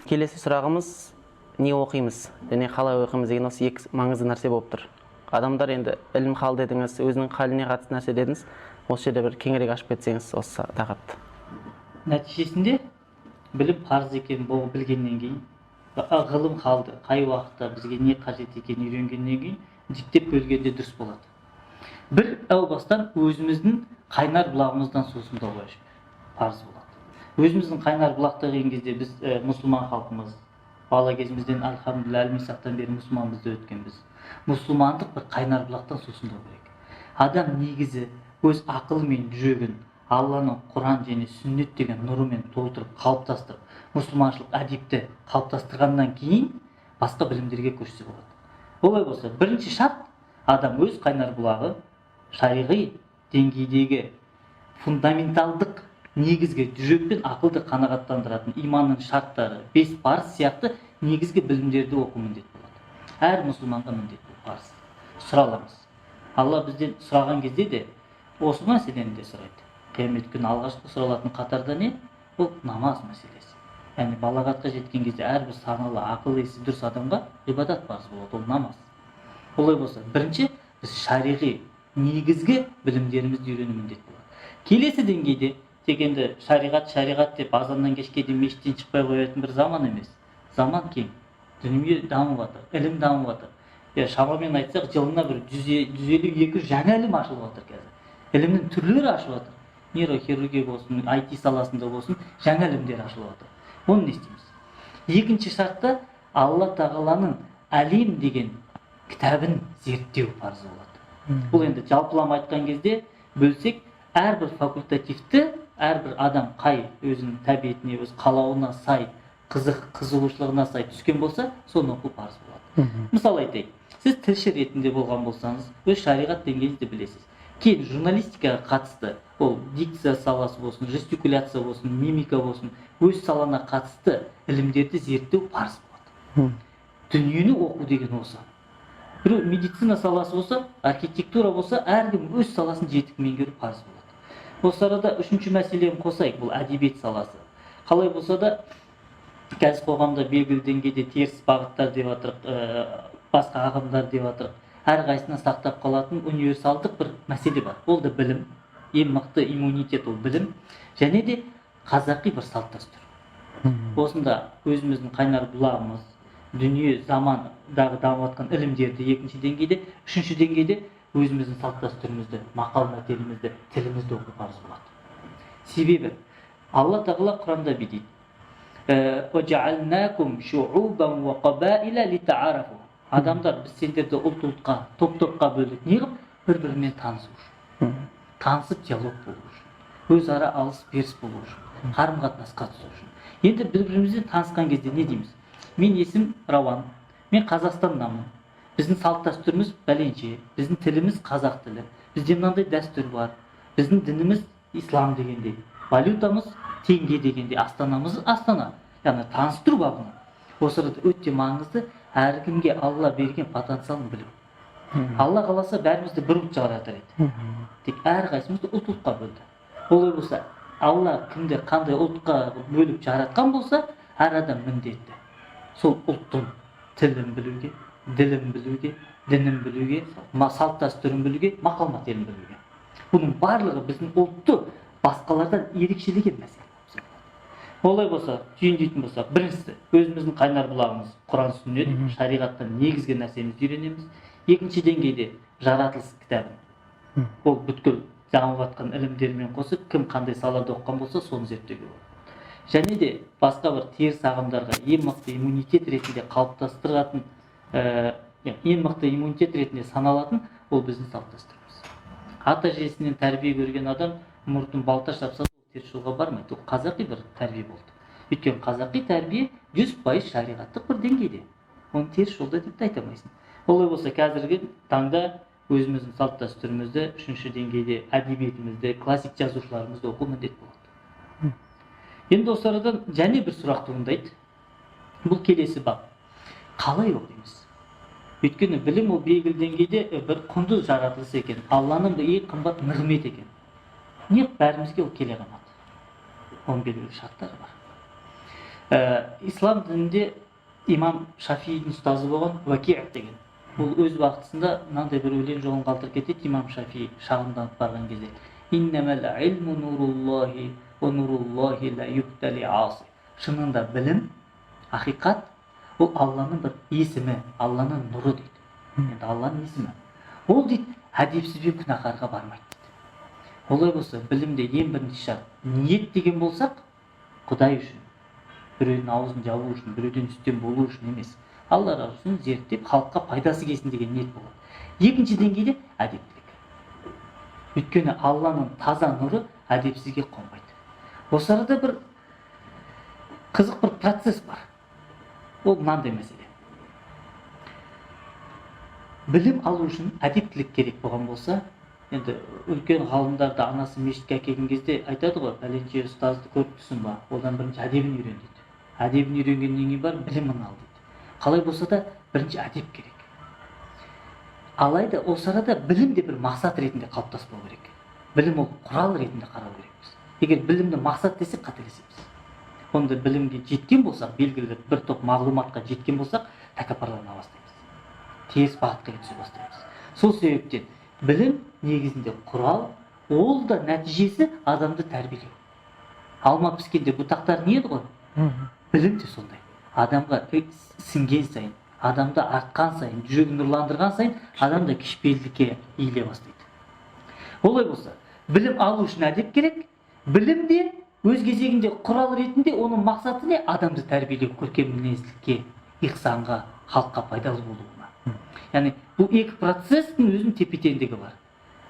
Келесі сұрағымыз: не оқимыз және қалай оқимыз деген осы екі маңызды нәрсе болып тұр. Адамдар енді ілім хал дедіңіз, өзінің халіне қатысты нәрсе дедіңіз. Осы жерде бір кеңірек ашып кетсеңіз осы тақырыпты. Нәтижесінде білім парыз екенін білгеннен кейін, ғылым халды қай уақытта бізге не қажет екенін үйренгеннен кейін, жіктеп бөлгенде дұрыс болады. Бір әу бастан өзіміздің қайнар бұлағымыздан сусындау уәжіп, парыз болады. Өзіміздің қайнар бұлақта деген кезде біз мұсылман халқымыз, бала кезімізден, альхамдулилля, әлмисақтан бері мұсылманбыз деп өткенбіз. Мұсылмандық бір қайнар бұлақтан сусындау керек. Адам негізі өз ақылы мен жүрегін Алланың Құран және сүннет деген нұрымен толтырып, қалыптастырып, мұсылманшылық әдепті қалыптастырғаннан кейін басқа білімдерге көшсе болады. Олай болса, бірінші шарт: адам өз қайнар бұлағы, шариғи деңгейдегі фундаменталдық негізгі жүрек пен ақылды қанағаттандыратын иманның шарттары, бес парыз сияқты негізгі білімдерді оқу міндет болады. Әр мұсылманға міндет, бұл парыз. Сұраламыз. Алла бізден сұраған кезде де осы мәселені де сұрайды. Қиямет күні алғашқы сұралатын қатарда не? Ол намаз мәселесі. Яғни балағатқа жеткен кезде әрбір саналы, ақыл есі дұрыс адамға ғибадат парыз болады, ол намаз. Олай болса, бірінші біз шариғи негізгі білімдерімізді үйрену міндет болады. Келесі деңгейде тек енді шариғат, шариғат деп азаннан кешке дейін мешіттен шықпай қоятын бір заман емес. Заман кең, дүние дамып жатыр, ілім дамып жатыр. Иә, шамамен айтсақ, жылына бір 150, 200 жаңа ілім ашылып жатыр. Қазір ілімнің түрлері ашылып жатыр: нейрохирургия болсын, IT саласында болсын, жаңа ілімдер ашылып жатыр. Оны не істейміз? Екінші шартта Алла тағаланың Әлем деген кітабын зерттеу парыз болады. Бұл енді жалпылама айтқан кезде бөлсек, әрбір факультативті әрбір адам қай өзінің тәбиетіне, өз қалауына сай, қызығушылығына сай түскен болса, соны оқу парыз болады. Мысал айтайын, сіз тілші ретінде болған болсаңыз, өз шариғат деңгейіңізді білесіз. Кейін журналистикаға қатысты, ол дикция саласы болсын, жестикуляция болсын, мимика болсын, өз салаңа қатысты ілімдерді зерттеу парыз болады. Дүниені оқу деген осы. Біреу медицина саласы болса, архитектура болса, әркім өз саласын жетік меңгеру парыз болады. Осы арада үшінші мәселені қосайық, бұл әдебиет саласы. Қалай болса да, қазір қоғамда белгілі деңгейде теріс бағыттар деп жатырық, басқа ағымдар деп жатырық, әрқайсысынан сақтап қалатын универсалдық бір мәселе бар, ол да білім. Ең мықты иммунитет ол білім және де қазақи бір салт дәстүр. Осында өзіміздің қайнар бұлағымыз, дүние замандағы дамып жатқан ілімдерді екінші деңгейде, үшінші деңгейде өзіміздің салт дәстүрімізді, мақал мәтелімізді, тілімізді оқу парыз болады. Себебі Алла тағала Құранда бүй дейді: «Уәжаалнакум шуубан уа қабаила литаарафу». Адамдар, біз сендерді ұлт ұлтқа, топ топқа бөлдік. Не қылып? Бір бірімен танысу үшін, танысып, диалог болу үшін, өзара алыс беріс болу үшін, қарым қатынасқа түсу үшін. Енді бір бірімізбен танысқан кезде не дейміз? Мен есім Рауан, мен Қазақстаннанмын, біздің салт дәстүріміз бәленше, біздің тіліміз қазақ тілі, бізде мынандай дәстүр бар, біздің дініміз ислам дегендей, валютамыз теңге дегендей, астанамыз Астана. Яғни таныстыру бабына осы арада өте маңызды әркімге Алла берген потенциалын білу. Алла қаласа, бәрімізді бір ұлт жаратар еді, тек әрқайсымызды ұлт ұлтқа бөлді. Олай болса, Алла кімді қандай ұлтқа бөліп жаратқан болса, әр адам міндетті сол ұлттың тілін білуге, ділін білуге, дінін білуге, салт дәстүрін білуге, мақал мәтелін білуге. Бұның барлығы біздің ұлтты басқалардан ерекшелеген мәселе. Олай болса, түйіндейтін болсақ, біріншісі өзіміздің қайнар бұлағымыз Құран, сүннет, шариғаттан негізгі нәрсемізді үйренеміз. Екінші деңгейде жаратылыс кітабын, ол бүткіл дамып жатқан ілімдермен қосып, кім қандай салада оқыған болса, соны зерттеуге болады. Және де басқа бір теріс ағымдарға ең мықты иммунитет ретінде қалыптастыратын, ең мықты иммунитет ретінде саналатын ол біздің салт дәстүріміз. Ата әжесінен тәрбие көрген адам мұртын балта шапса да, ол теріс жолға бармайды. Ол қазақи бір тәрбие болды. Өйткені қазақи тәрбие 100% шариғаттық бір деңгейде, оны теріс жолда деп те айта алмайсың. Олай болса, қазіргі таңда өзіміздің салт дәстүрімізді, үшінші деңгейде әдебиетімізді, классик жазушыларымызды оқу міндет болады. Енді осы арадан және бір сұрақ туындайды. Бұл келесі бап: қалай оқимыз? Өйткені білім ол белгілі деңгейде бір құнды жаратылыс екен, Алланың бір ең қымбат нығметі екен. Не бәрімізге ол келе қалмады? Оның белгілі шарттары бар. Ислам дінінде имам Шафиидің ұстазы болған Уәки деген. Ол өз уақытысында мынандай бір өлең жолын қалдырып кетеді имам Шафии шағымданып барған кезде. Шынында білім, ақиқат, ол Алланың бір есімі, Алланың нұры дейді. Енді Алланың есімі. Ол дейді, әдепсіз бен күнәһарға бармайды дейді. Олай болса, білімде ең бірінші шарт ниет деген болсақ, Құдай үшін, біреудің аузын жабу үшін, біреуден үстем болу үшін емес. Алла разы болсын, зерттеп, халыққа пайдасы келсін деген ниет болады. Екінші деңгейде әдептілік. Өйткені Алланың таза нұры әдепсізге қонбайды. Осы арада бір қызық бір процесс бар. Ол мынандай мәселе. Білім алу үшін әдептілік керек болған болса, енді үлкен ғалымдарды анасы мешітке әкелген кезде айтады ғой, пәленше ұстазды көріп тұрсың ба, одан бірінші әдебін үйрен дейді. Әдебін үйренгеннен кейін барып білімін ал дейді. Қалай болса да бірінші әдеп керек. Алайда осы арада білім де бір мақсат ретінде қалыптаспау керек. Білім ол құрал ретінде қарау керекпіз. Егер білімді мақсат десек, қателесеміз. Онда білімге жеткен болсақ, белгілі бір топ мағлұматқа жеткен болсақ, тәкаппарлана бастаймыз. Теріс бағытқа түсе бастаймыз. Сол себептен білім негізінде құрал, ол да нәтижесі адамды тәрбиелеу. Алма піскенде бұтақтар не еді ғой? Білім де сондай. Адамға сіңген сайын, адамды артқан сайын, жүрегін нұрландырған сайын, адам да кішіпейілдікке иіле бастайды. Олай болса, білім алу үшін әдеп керек, білім де өз кезегінде құрал ретінде оның мақсаты не? Адамды тәрбиелеу, көркем мінезділікке, ихсанға, халыққа пайдалы болуына. Яғни бұл екі процесстің өзінің тепе-теңдігі бар.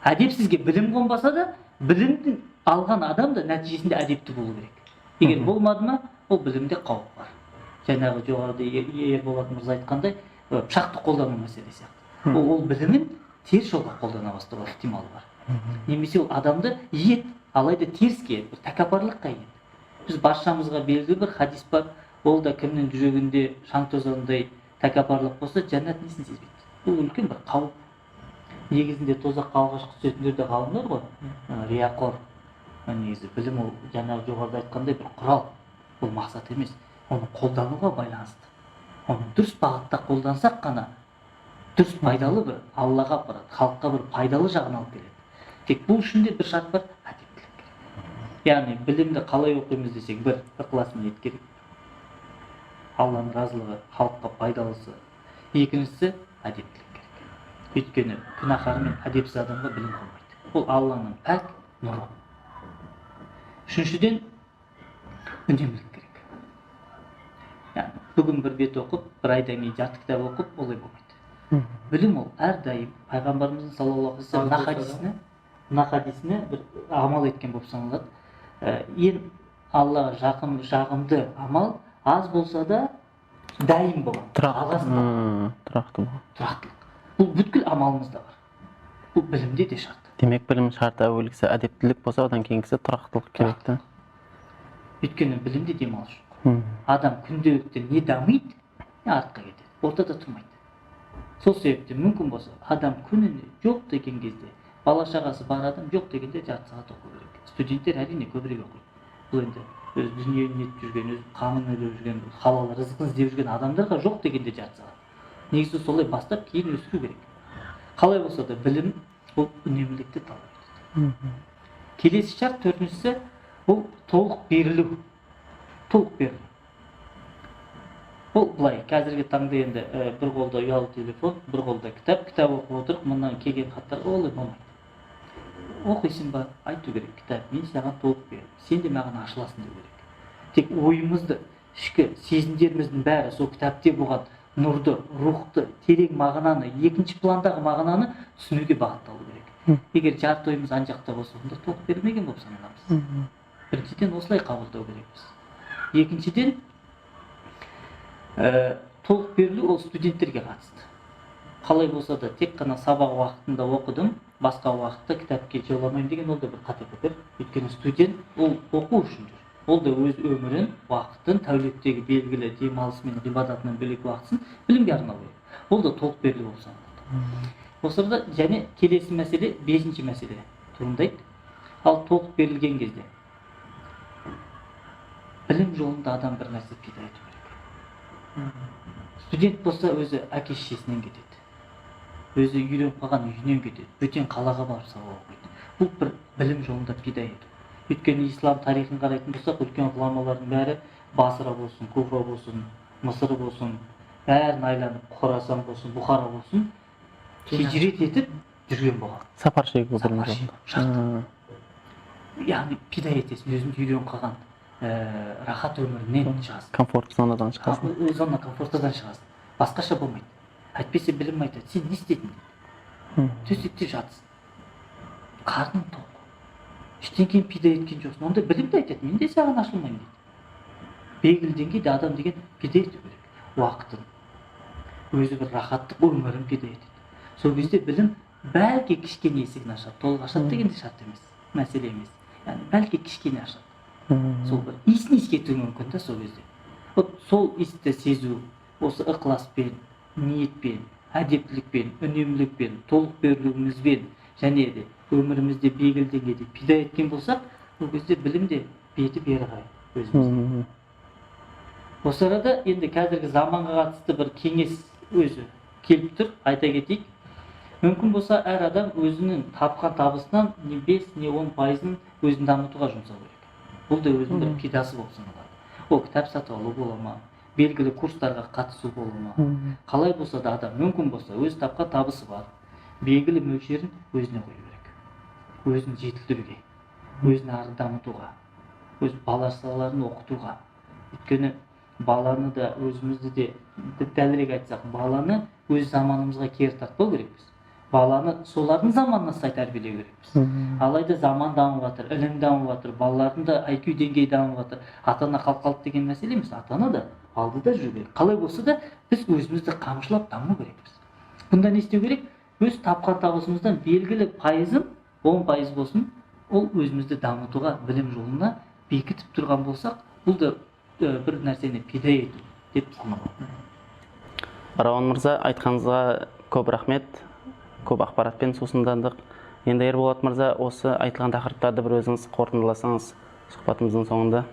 Әдепсізге білім қонбаса да, білімді алған адам да нәтижесінде әдепті болу керек. Егер болмады ма, ол білімде қауіп бар. Жаңағы жоғарыда Ерболат мырза айтқандай, пышақты қолдану мәселесі сияқты. Ол білімін теріс жолға қолдана бастауға ықтималы бар. Немесе ол адамды ет, алайда теріске, бір тәкаппарлыққа ет. Біз баршамызға белгілі бір хадис бар, ол да кімнің жүрегінде шаң тозаңдай тәкаппарлық болса, жәннат несін сезбейді. Бұл үлкен бір қауіп. Негізінде тозаққа алғашқы түсетіндер де ғалымдар ғой. Рияқор. Негізі білім ол жаңағы жоғарыда айтқандай бір құрал. Бұл мақсат емес. Оны қолдануға байланысты. Оны дұрыс бағытта қолдансақ қана дұрыс пайдалы бір Аллаға апарады, халыққа бір пайдалы жағын алып келеді. Тек бұл үшін де бір шарт бар, әдептілік керек. Яғни білімді қалай оқимыз десек, бір ықылас ниет керек. Алланың разылығы, халыққа пайдалысы. Екіншісі әдептілік керек. Өйткені күнәһар мен әдепсіз адамға білім қонбайды. Ол Алланың пәк нұры. Үшіншіден, үнемділік керек. Яғни бүгін бір бет оқып, бір айдан кейін жарты кітап оқып, олай болмайды. Білім ол әрдайым пайғамбарымыздың саллаллаху алейхи вассалам мына хадисіне бір амал еткен болып саналады. Ең Аллаға жақын жағымды амал аз болса да дайым болған. Тұрақты болған. Тұрақтылық. Бұл бүткіл амалымызда бар. Бұл білімде де шарт. Демек білім шарты әуелгісі әдептілік болса, одан кейінгісі тұрақтылық керек та. Өйткені білімде демалыс жоқ. Адам күнделікті не дамиды, не артқа кетеді. Ортада тұрмайды. Сол себептен мүмкін болса, адам күніне жоқ деген кезде, бала шағасы бар адам жоқ дегенде жарты сағат оқу керек. Студенттер әрине көбірек оқиды. Бұл енді өз дүниені нетіп жүрген, өз қамын ойлап жүрген, халал рызқын іздеп жүрген адамдарға жоқ дегенде жарты сағат. Негізі солай бастап кейін өсіру керек. Қалай болса да білім ол үнемділікті талап етеді. Келесі шарт төртіншісі ол толық берілу. Толық берілу. Ол былай, қазіргі таңда енді бір қолда ұялы телефон, бір қолда кітап, кітап оқып отырып, мындан келген хаттар олай болмайды. Оқисың ба, айту керек, кітап, мен саған толық беремін, сен де маған ашыласың деу керек. Тек ойымызды, ішкі сезімдеріміздің бәрі сол кітапте болған нұрды, рухты, терең мағынаны, екінші пландағы мағынаны түсінуге бағытталу керек. Егер жарты ойымыз ан жақта болса, онда толық берілмеген болып саналамыз. Біріншіден осылай қабылдау керекпіз. Екіншіден, толық берілу ол студенттерге қатысты. Қалай болса да тек қана сабақ уақытында оқыдым, басқа уақытта кітапке жоламаймын деген ол да бір қате пікір. Өйткені студент ол оқу үшін жүр. Ол да өз өмірін, уақытын, тәуліктегі белгілі демалысы мен ғибадатынан бөлек уақытын білімге арнау керек. Ол да толық берілу болып саналады. Осы арада және келесі мәселе, бесінші мәселе туындайды. Ал толық берілген кезде Білім жолында адам бір нәрсе пида ету керек. Студент болса, өзі әке шешесінен кетеді, өзі үйреніп қалған үйінен кетеді, бөтен қалаға барып сабақ оқиды. Бұл бір білім жолында пида ету. Өйткені ислам тарихын қарайтын болсақ, үлкен ғұламалардың бәрі Басра болсын, Куфа болсын, Мысыр болсын, бәрін айланып, Хорасан болсын, Бұхара болсын, хижрет етіп жүрген болған. Сапар шегу білім Сапар жолында. шегу, шарт. Яғни пида етесің, өзіңді үйреніп қалған рахат өмірінен шығасың. Комфорт зонадан шығасың. Зона комфортадан шығасың, басқаша болмайды. Әйтпесе білім айтады: сен не істедің дейді. Төсекте жатсың, қарның тоқ, ештеңені пида еткен жоқсың. Онда білім де айтады: мен де саған ашылмаймын дейді. Белгілі деңгейде адам деген пида ету керек уақытын, өзі бір рахаттық өмірін пида етеді. Сол кезде білім бәлки кішкене есігін ашады. Толық ашады деген де шарт емес, мәселе емес, яғни бәлки кішкене ашады. Сол бір иісін иіскетуі мүмкін да. Сол кезде вот сол иісті сезу, осы ықыласпен, ниетпен, әдептілікпен, үнемділікпен, толық берілуімізбен және де өмірімізде белгілі деңгейде пида еткен болсақ, ол кезде білім де беті бері қарайды өзімізге. Осы арада енді қазіргі заманға қатысты бір кеңес өзі келіп тұр, айта кетейік. Мүмкін болса, әр адам өзінің тапқан табысынан не 5, не 10%-ын өзін дамытуға жұмсау керек. Бұл да өзінің бір пидасы болып саналады. Ол кітап сатып алу бола ма, белгілі курстарға қатысу бола ма, қалай болса да, адам мүмкін болса өз тапқан табысы бар белгілі мөлшерін өзіне қою керек, өзін жетілдіруге, өзін ары дамытуға, өз бала шағаларын оқытуға. Өйткені баланы да, өзімізді де, дәлірек айтсақ, баланы өз заманымызға кері тартпау керекпіз, баланы солардың заманына сай тәрбиелеу керекпіз. Алайда заман дамып жатыр, ілім дамып жатыр, балалардың да IQ деңгейі дамып жатыр. Ата ана қалып қалды деген мәселе емес, ата ана да алдыда жүру керек. Қалай болса да, біз өзімізді қамшылап даму керекпіз. Бұнда не істеу керек? Өз тапқан табысымыздан белгілі пайызын, 10% болсын, ол өзімізді дамытуға, білім жолына бекітіп тұрған болсақ, бұл да бір нәрсені пида ету деп саналады. Рауан мырза, айтқаныңызға көп рахмет, көп ақпаратпен сусындандық. Енді, Ерболат мырза, осы айтылған тақырыптарды бір өзіңіз қорытындыласаңыз сұхбатымыздың соңында.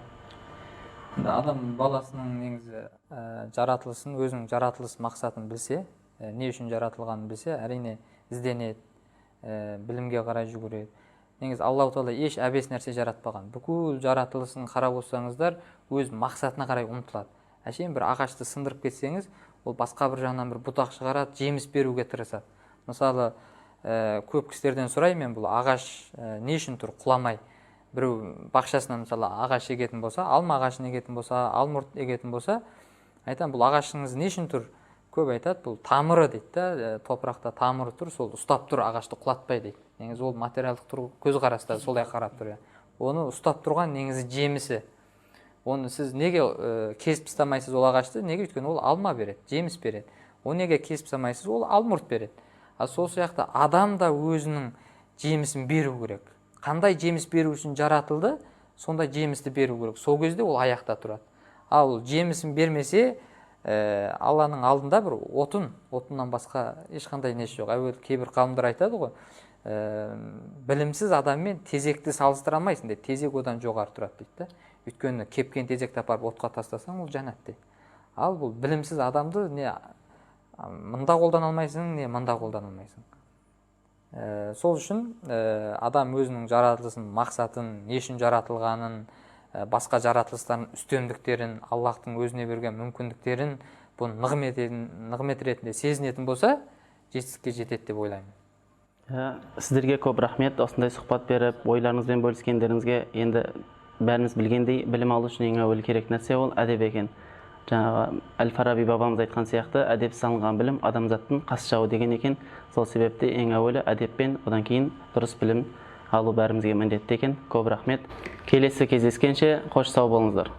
Енді адам баласының негізі жаратылысын, өзінің жаратылыс мақсатын білсе, не үшін жаратылғанын білсе, әрине ізденеді, білімге қарай жүгіреді. Негізі Аллаху тағала еш әбес нәрсе жаратпаған. Бүкіл жаратылысын қарап отырсаңыздар, өз мақсатына қарай ұмтылады. Әшейін бір ағашты сындырып кетсеңіз, ол басқа бір жағынан бір бұтақ шығарады, жеміс беруге тырысады. Мысалы, көп кісілерден сұраймын мен: бұл ағаш не үшін тұр құламай? Біреу бақшасына, мысалы, ағаш егетін болса, алма ағашын егетін болса, алмұрт егетін болса, айтамын: бұл ағашыңыз не үшін тұр? Көп айтады: бұл тамыры дейді да, топырақта тамыры тұр, сол ұстап тұр ағашты, құлатпай дейді. Негізі ол материалдық тұр, көзқараста солай қарап тұр, иә. Оны ұстап тұрған негізі жемісі. Оны сіз неге кесіп тастамайсыз ол ағашты? Неге? Өйткені ол алма береді, жеміс береді. Оны неге кесіп тастамайсыз? Ол алмұрт береді. Ал сол сияқты адам да өзінің жемісін беру керек. Қандай жеміс беру үшін жаратылды, сондай жемісті беру керек. Сол кезде ол аяқта тұрады. Ал жемісін бермесе, Алланың алдында бір отын, отыннан басқа ешқандай несі жоқ. Әуелі кейбір ғалымдар айтады ғой, білімсіз адаммен тезекті салыстыра алмайсың дейді, тезек одан жоғары тұрады дейді да. Өйткені кепкен тезекті апарып отқа тастасаң, ол жанады дейді. Ал бұл білімсіз адамды не мында қолдана алмайсың, не мында қолдана алмайсың. Сол үшін адам өзінің жаратылысын, мақсатын, не үшін жаратылғанын, басқа жаратылыстардың үстемдіктерін, Аллахтың өзіне берген мүмкіндіктерін, бұны нығмет ретінде сезінетін болса, жетістікке жетеді деп ойлаймын. Иә, сіздерге көп рахмет осындай сұхбат беріп, ойларыңызбен бөліскендеріңізге. Енді бәріміз білгендей, білім алу үшін ең әуелі керек нәрсе ол әдеп екен. Жаңағы әл Фараби бабамыз айтқан сияқты, әдепсіз алынған білім адамзаттың қас жауы деген екен. Сол себепті ең әуелі әдеппен, одан кейін дұрыс білім алу бәрімізге міндетті екен. Көп рахмет. Келесі кездескенше қош сау болыңыздар.